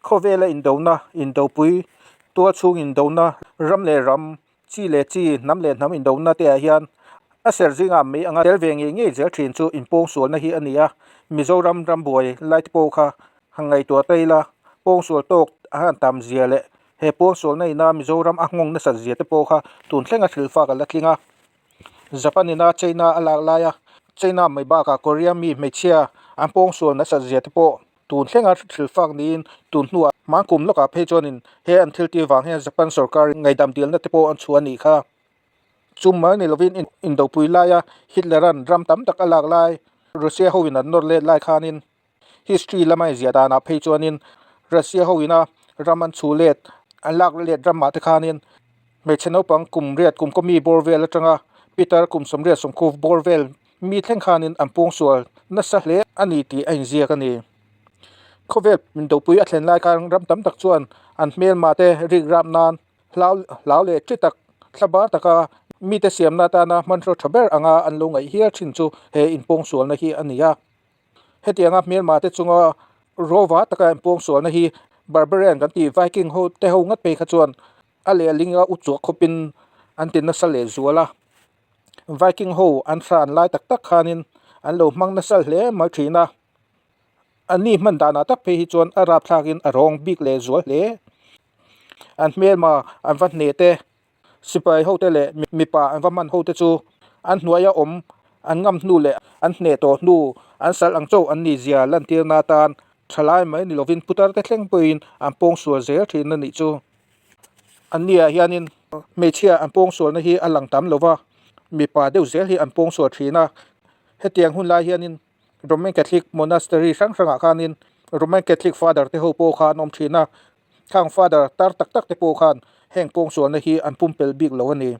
Khawvela indona, indopui, tualchhung indona, ram leh ram, chi leh chi, hnam leh hnam indona te ah hian a ser zingah mei anga tel ve ngei ngei zel thin chu inpawngsualna hi a ni a. Mizoram rambuai lai te pawh kha han ngaihtuah ta ila, pawngsual tawk a han tam zia leh he pawngsualna ina Mizoram a nghawng nasat zia te pawh kha tun thlenga hrilhfak a la tling a. Japan ina China a lak laia China mai bakah Korea mi hmeichhia an pawngsual nasat zia te pawh Tun thlenga thilfak niin tun hnuah hmangkum lawkah phei chuanin he an thil tir vang hian Japan sorkar ngaihdam dilna te pawh an chhuah a nih kha. Chum mai ni lovin indopui laia Hitler-a'n ram tam tak a lak lai Russia hoin an nawr let lai khanin history lama inziah danah phei chuanin Russia hoina ram an chhuh let an lak let ramah te khanin hmeichhe naupang kum riat kum kaw mi bawr vel atanga Peter kum 80 sawmkhup bawr vel Mi thleng khanin an pawngsual nasa hle a ni tih a inziak a ni. Khawvel indopui a thlen lai khan ram tam tak chuan an hmelma te rik rap nan hlau hlau leh chi tak thla bar taka mite siamna atana hmanraw tha ber anga an lo ngaih hial thin chu he inpawngsualna hi a ni a. Hetianga hmelma te chunga rawva taka inpawngsualna hi Barbarian kan tih Viking ho te ho ngat phei kha chuan a lehlinga u chuah khawpin an ti nasa leh zual a. Viking ho an hran lai tak tak khanin an lo hmang nasa hle mai thin a, an ni hman danah tak phei hi chuan a rapthlakin a rawng bik leh zual hle. An hmelma an va hne te, sipai ho te leh mipa an va hman ho te chu an hnuaia awm an ngam hnu leh an hneh tawh hnu an sal ang chauh an nih zia lantirna atan thalai mai ni lovin putar te thleng pawhin an pawngsual zel thin a nih chu. An ni ah hianin hmeichhia an pawngsualna hi a lang tam lo va, mipa deuh zel hi an pawngsual thin a. Hetiang hun lai hianin Roman Catholic Monastery hrang hrangah khanin Roman Catholic Father te ho pawh kha an awm thin a, khang Father tar tak tak te pawh khan heng pawngsualna hi an pumpelh bik lo a ni.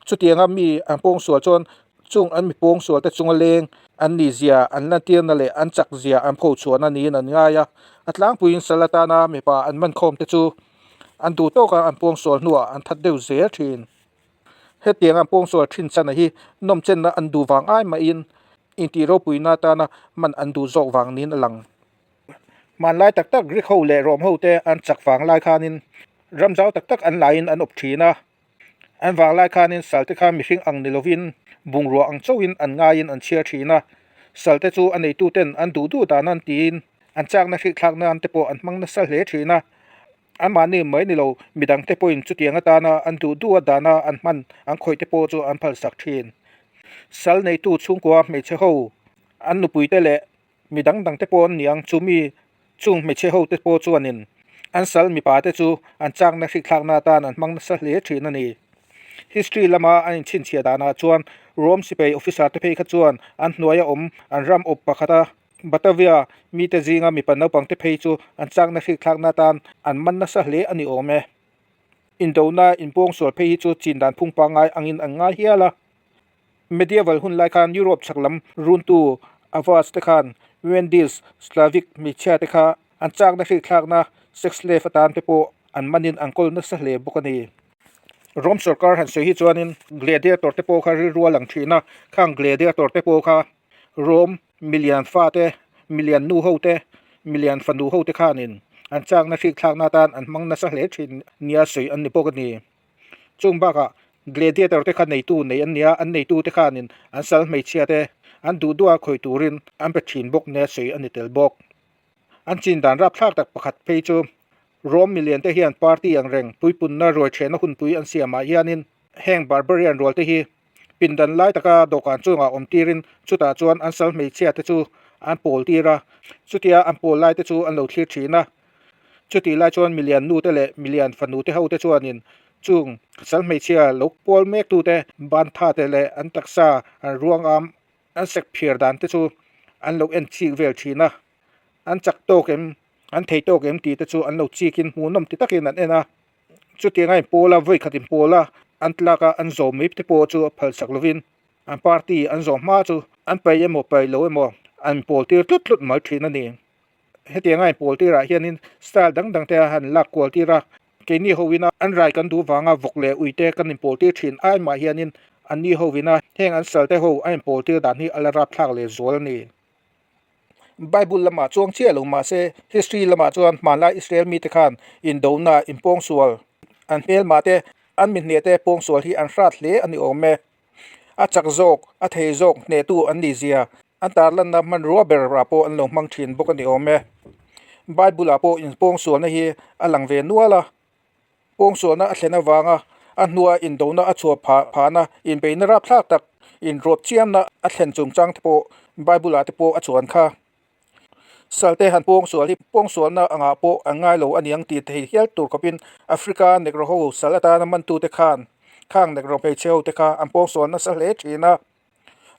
Chutianga mi an pawngsual chuan chung an mi pawngsual te chunga leng an nih zia an lantirna leh an chak zia an pho chhuahna niin an ngai a. A tlangpuiin sal atana mipa an man khawm te chu an duh tawka an pawngsual hnuah an that deuh zel thin. Hetianga an pawngsual thin chana hi nawmchenna an duh vang ai mahin intih ropuina atana man an duh zawk vang niin a lang. Hmanlai tak tak Greek ho leh Rome ho te an chak vang lai khanin ram zau tak tak an laiin an awp thin a. An vanglai khanin salte kha mihring ang ni lovin bungrua ang chauhin an ngaiin an chhiar thin a, salte chu a neituten an duh duh dan an tiin an chakna hrikthlak nan te pawh an hmang nasa hle thin a, anmahni mai ni lo midang te pawhin chutiang atana an duh duh a dana an hman an khawih te pawh chu an phalsak thin. Sal neitu chhungkua hmeichhe ho an nupuite leh Mi dang dang te pawh an ni ang, chu mi chung hmeichhe ho te pawh chuanin an sal mipa te chu an chakna hrikthlakna atan an hmang nasa hle thin a ni. History lama an inchhinchhiah danah chuan Rome sipai officer te phei kha chuan an hnuaia awm an ram awp pakhata Batavia mite zinga mipa naupang te phei chu an chakna hrikthlakna atan an man nasa hle a ni awm e. Indona inpawngsual phei hi chu chin dan phung pangngai angin an ngai hial a. Medieval hun lai khan Europe chhak lam runtu Avars te khan Wendish, Slavic hmeichhia te kha an chakna hrikthlakna sex slave atan te pawh an manin an kawl nasa hle bawk a ni. Rome sorkar han sawi hi chuanin gladiator te pawh kha rilru a lang thin a, khang gladiator te pawh kha Rome milian fate, milian nu ho te, milian fanu ho te khanin an chakna hrikthlakna atan an hmang nasa hle thin nia sawi an ni bawk a ni. Chung bakah Gladiator te kha neitu nei an nia, an neitu te khanin an sal hmeichhia te an duh duh a khawih turin an pe thin bawk nia sawi a ni tel bawk. An chin dan rapthlak tak pakhat phei chu Rome milian te hian party ang reng puipunna ruai thehna hunpui an siamah hianin heng barbarian rual te hi pindan lai taka dawhkan chungah awm tirin chutah chuan an sal hmeichhia te chu an pawl tir a, chutia an pawl lai te chu an lo thlir thin a. Chutih lai chuan milian nute leh milian fanute hote chuanin chung sal hmeichhia lo pawl mektute ban thate leh an taksa an ruangam an sek phiar dan te chu an lo en chik vel thin a, an chak tawk em, an thei tawk em tih te chu an lo chikin hmuhnawm ti takin an en a. Chutianga inpawl a, vawikhat inpawl a, an tlak a, an zawm mai te pawh chu a phalsak lovin an party an zawm hma chu an paih emaw paih lo emaw an inpawl tir tlut tlut mai thin a ni. Hetianga inpawl tirah hianin style dang dang te a han lak kual tir a, keini hovina an rai kan duh vanga vawk leh uite kan inpawl tir thin ai mah hianin anni hovina heng an salte ho a inpawl tir dan hi a la rapthlak leh zual a ni. Bible lamah chuang chiah lo mah se, history lamah chuan hmanlai Israel mite khan indona, inpawngsual, an hmelmah te, an mihneh te pawngsual hi an hrat hle a ni awm e. A chak zawk, a thei zawk hnehtu an nih zia an tarlanna hmanrua berah pawh an lo hmang thin bawk a ni awm e. Bible ah pawh inpawngsualna hi a lang ve nual a. Pawngsualna a thlen avanga a hnua indona a chhuah phah phahna, inbeihna rapthlak tak, inrawt chiamna a thlen chungchang te pawh Bible ah te pawh a chuan kha. Salte han pawngsual hi pawngsualna angah pawh an ngai lo a niang tih thei hial tur khawpin Africa Negro ho sal atana mantute khan khang Negro hmeichhe ho te kha an pawngsual nasa hle thin a.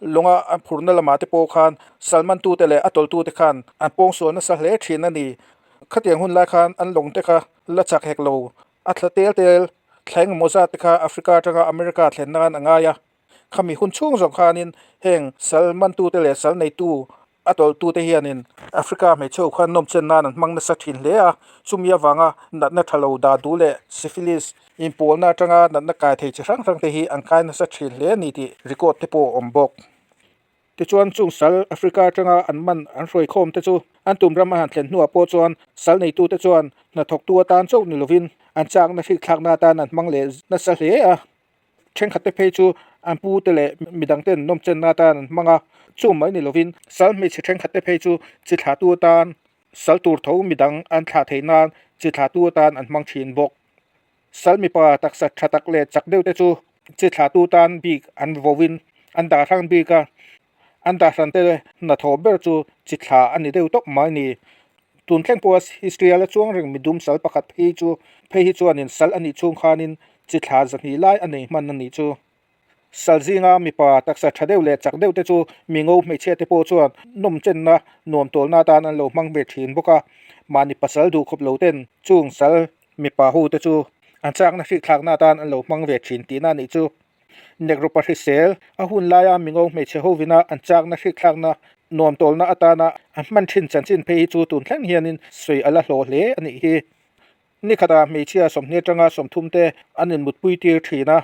Lawnga an phurna lamah te pawh khan sal mantute leh a tawlhtute khan an pawngsual nasa hle thin a ni. Khatiang hun lai khan an lawng te kha la chak hek lo. A thla tel tel thla engemaw zat te kha Africa atanga America thlen nan a ngai a. Khami hun chhung zawng khanin heng sal mantute leh sal neitu A tawlhtute hianin Africa hmeichhe ho khan nawmchen nan an hmang nasa thin hle a, chumi avanga natna tha lo dah duh leh syphilis inpawlna atanga natna kai thei chi hrang hrang te hi an kai nasa thin hle a ni tih record te pawh a awm bawk. Tichuan chung sal Africa atanga an man an hruai khawm te chu an tum ram a han thlen hnuah pawh chuan sal neitute chuan hnathawktu atan chauh ni lovin an chakna hrikthlakna atan an hmang leh nasa hle a. Thenkhatte phei chu an pute leh midangten nawmchenna atan an hmang a, chu mai ni lovin sal hmeichhe thenkhatte phei chu chi thlahtu atan sal tur tho midang an thlah theih nan chi thlahtu atan an hmang thin bawk. Sal mipa taksa tha tak leh chak deuh te chu chi thlahtu tan bik an vovin an dah hrang bik a, An dahran te hnathawh ber chu chi thla a ni deuh tawp mai ni. Tun thleng pawha history a la chuang reng midum sal pakhat phei chu phei hi chuanin sal a nih chhung khanin chi thla zahnih lai a nei hman a nih chu. Sal zinga mipa taksa tha deuh leh chak deuh te chu mi ngo hmeichhia te pawh chuan nawmchenna nuam tawlna atan an lo hmang ve thin bawk a. Mahni pasal duh khawp lo ten chung sal mipa ho te chu an chakna hrikthlakna atan an lo hmang ve thin tihna a nih chu. Negro pa hrisel, a hun laia mingo hmeichhe hovina an chakna hrikthlakna nuam tawlna atana an hman thin chanchin phei hi chu tun thleng hianin sawi a la hlawh hle a nih hi. Ni khatah hmeichhia 20 atanga 30 te an inmutpui tir thin a,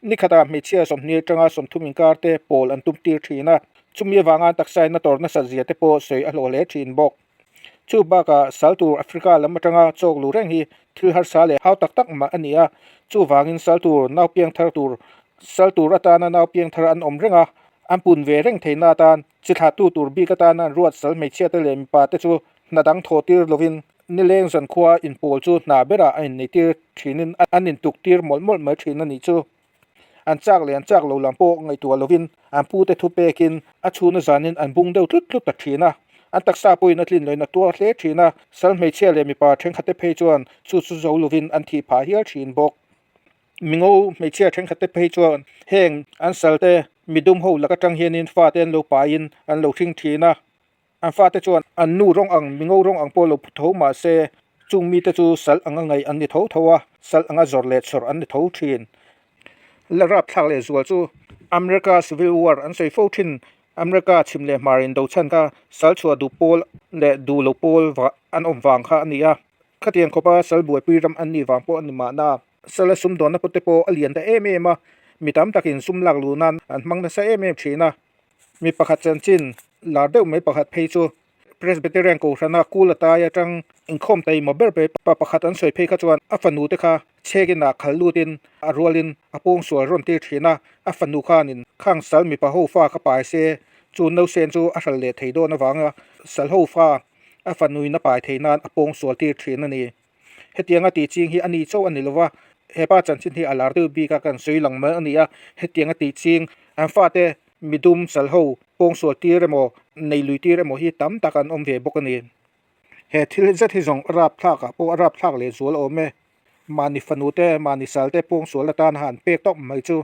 ni khatah hmeichhia 20 atanga 30 inkar te pawl an tum tir thin a, chumi avanga an taksa in a tawr nasat zia te pawh sawi a hlawh hle thin bawk. Chu bakah sal tur Africa lam atanga chawk luh reng hi thil harsa leh hau tak tak mah a ni a, chuvangin sal tur nau piang thar tur sal tur atana nau piang thar an awm reng a, an pun ve reng theihna atan chi thlahtu tur bik atana an ruat sal hmeichhia te leh mipa te chu hna dang thawh tir lovin nileng zankhua inpawl chu hna berah a inneitir thinin an intuk tir mawlh mawlh mai thin a nih chu. An chak leh an chak lo lam pawh ngaihtuah lovin an pute thu pekin a chhuna zanin an bung deuh tlut tlut ta thin a. An taksa pawhin a tlin loin a tuar hle thin a, sal hmeichhia leh mipa thenkhatte phei chuan chu chu zo lovin an thih phah hial thin bawk. Mingo hmeichhia thenkhatte phei chuan heng an salte midum ho lak atang hianin fate an lo paiin an lo hring thin a. An fate chuan an nu rawng ang, mingo rawng ang pawh lo phu tho mah se, chung mite chu sal anga ngaih an ni tho tho a, sal anga zawrh leh chhawrh an ni tho thin. La rapthlak leh zual chu America Civil War an sawi fo thin. America chhim leh hmar in do chhan kha sal chhuah duh pawl leh duh lo pawl an awm vang kha a ni a. Khatiang khawpa sal buaipui ram an nih vang pawh a ni mahna. Sala sumdawnna pawh te pawh a lian ta em em a, mi tam takin sum lak luh nan an hmang nasa em em thin a. Mi pakhat chanchin lar deuh mai pakhat phei chu Presbyterian Kohhrana Kul atai atang inkhawm taima ber ber pa pakhat an sawi phei kha chuan a fanu te kha chhekin ah khal lutin a rualin a pawngsual rawn tir thin a, a fanu khanin khang sal mipa ho fa kha pai se chu nausen chu a hral leh thei dawn avanga sal ho fa a fanuin a pai thei nan a pawngsual tir thin a ni. Hetianga tih ching hi a ni chauh a ni lova, hepa chanchin hi a lar deuh bik a, kan sawi lang mai a ni a, hetianga tih ching an fate midum sal ho pawngsual tir emaw nei lui tir emaw hi tam tak an awm ve bawk a ni. He thil zet hi zawng a rap thlak ah pawh a rap thlak leh zual a awm e, mahni fanu te mahni sal te pawngsual atan han pek tawp mai chu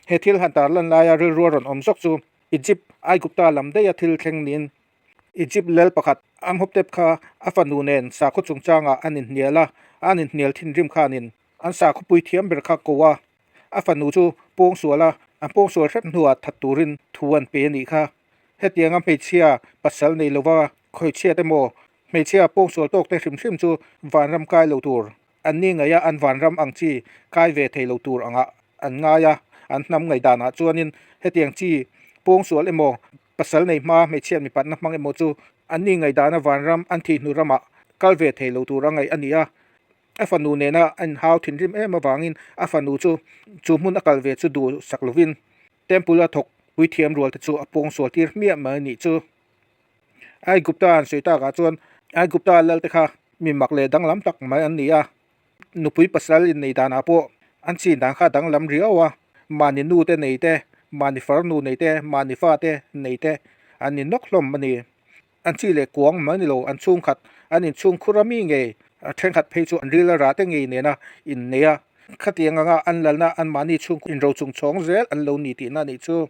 he thil han tarlan laia rilru a rawn awm zawk chu Egypt Aigupta lam daih a thil thleng niin Egypt lal pakhat Amhotep kha a fanu nen sakhaw chungchangah an inhnial a, an inhnial thinrim khanin an sakhawpui thiam ber kha ko a, a fanu chu pawngsual a, an pawngsual hrep hnuah that turin thu an pe a nih kha. Hetianga hmeichhia pasal nei lova khawichhiat emaw hmeichhia pawngsual tawk te hrim hrim chu vanram kai lo tur an ni ngaih a, an vanram ang chi kai ve thei lo tur angah an ngai a, an hnam ngaihdanah chuanin hetiang chi pawngsual emaw Pasal nei hma hmeichhia mipatna hmang emaw chu Anni ngaihdana vanram an thih hnu ramah kal ve thei lo tur a ngaih a ni a. A fanu nena a inhau thinrim em avangin a fanu chu chu hmun a kal ve chu duh sak lovin Temple a thawk puithiam rual te chu a pawng sual tir hmiah mai a nih chu. Aigupta an sawi takah chuan Aigupta lal te kha mi mak leh danglam tak mai an ni a. Nupui pasal innei danah pawh an chin dan kha danglam riau a, mahni nu te nei te, mahni farnu nei te, mahni fa te nei te an ni nawk hlawm a ni. An chi leh kuang mai ni lo, an chhungkhat, an inchhung khur a mi ngei, a thenkhat phei chu an ril a rah te ngei nena innei a, khatiang anga an lalna anmahni chhungkhaw inro chung chhawng zel an lo ni tihna a nih chu.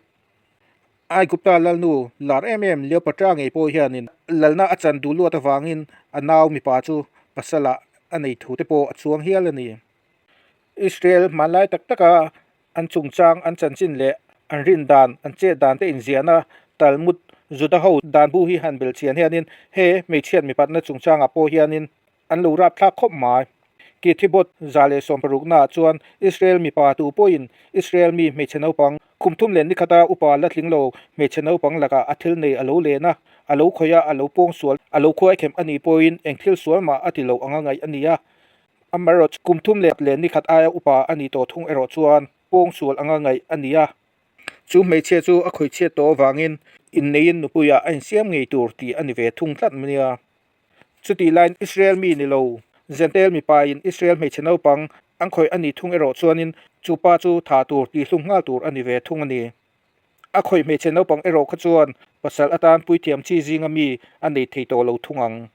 Aigupta lalnu lar em em Leopatra ngei pawh hianin lalna a chan duh luat avangin a nau mipa chu pasalah a nei thu te pawh a chuang hial a ni. Israel hmanlai tak taka an chungchang, an chanchin leh an rin dan, an chet dan te inziahna Talmud Juda ho dan bu hi han belhchian hianin he hmeichhiat mipatna chungchangah pawh hianin An lo rap thlak khawp mai. Kithibot 160 naah chuan Israel mipa tu pawhin Israel mi hmeichhe naupang kum thum leh nikhata upa la tling lo hmeichhe naupang lakah a thil nei a lo len a, a lo khawih a, a lo pawng sual, a lo khuai khem a nih pawhin eng thil sual mah a ti lo anga ngaih a ni a. Amaherawhchu kum thum leh leh nikhat aia upa a nih tawh thung erawh chuan pawng sual anga ngaih a ni a. Chu hmeichhia chu a khawihchhiat tawh avangin inneiin nupuiah a insiam ngei tur tih a ni ve thung tlat nia. Chutih laiin Israel mi ni lo, Jentail mipain Israel hmeichhe naupang an khawih a nih thung erawh chuanin chu pa chu thah tur tihhlum nghal tur a ni ve thung a ni. A khawih hmeichhe naupang erawh kha chuan pasal atan puithiam chi zinga mi a nei thei tawh lo thung ang.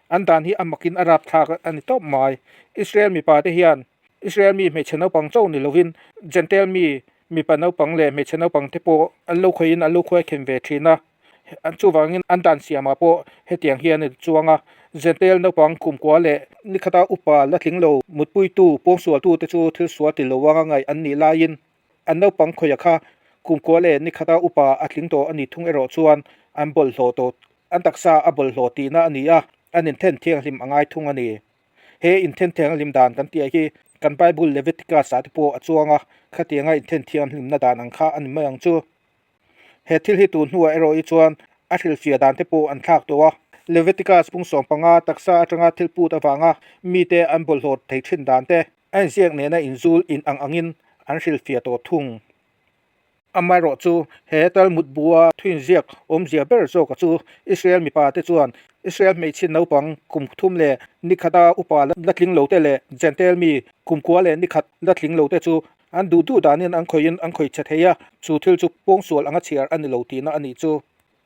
An dan hi a makin a rapthlak a ni tawp mai. Israel mipa te hian Israel mi hmeichhe naupang chauh ni lovin Jentail mi mipa naupang leh hmeichhe naupang te pawh an lo khawihin an lo khuaikhem ve thin a. Chuvangin an dan siamah pawh hetiang hian a chuang a, Jentail naupang kumkua leh nikhata upa la tling lo mutpuitu pawngsualtute chu thil sual ti lo anga ngaih an nih laiin an naupang khawia kha kumkua leh nikhata upa a tling tawh a nih thung erawh chuan an bawlhhlawh tawh an taksa a bawlhhlawh tihna a ni a, an inthen thianghlim a ngai thung a ni. He inthen thianghlim dan kan tih ah hi kan Bible Leviticus ah te pawh a chuang a, khatianga inthen thianghlimna dan ang kha a ni mai ang chu. He thil hi tun hnuah erawh hi chuan a hrilhfiah dan te pawh an thlak tawh a. Leviticus pung 15 taksa atanga thil put avanga mite an bawlhhlawh thei thin dan te a inziak nena inzul in ang angin an hrilhfiah tawh thung. Amaherawh chu he Talmud bua thu inziak awmzia ber zawka chu Israel mipa te chuan Israel hmeichhe naupang kum thum leh nikhata upa la tling lo te leh Jentail mi kumkua leh nikhat la tling lo te chu An duh duh danin an khawihin an khawih che thei a, chu thil chu pawngsual anga chhiar a ni lo tihna a nih chu.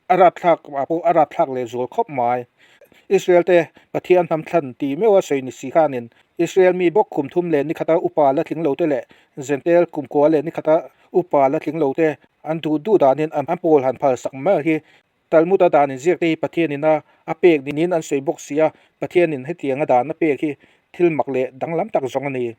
A rapthlak ah pawh a rapthlak leh zual khawp mai. Israel te Pathian hnam thlan tih meuha sawi ni si khanin Israel mi bawk kum thum leh nikhata upa la tling lo te leh Jentail kum kua leh nikhata upa la tling lo te an duh duh danin an pawl han phal sak mai hi Talmud-a dan inziak te hi Pathianin a a pek niin an sawi bawk si a, Pathianin hetianga dan a pek hi thil mak leh danglam tak zawng a ni.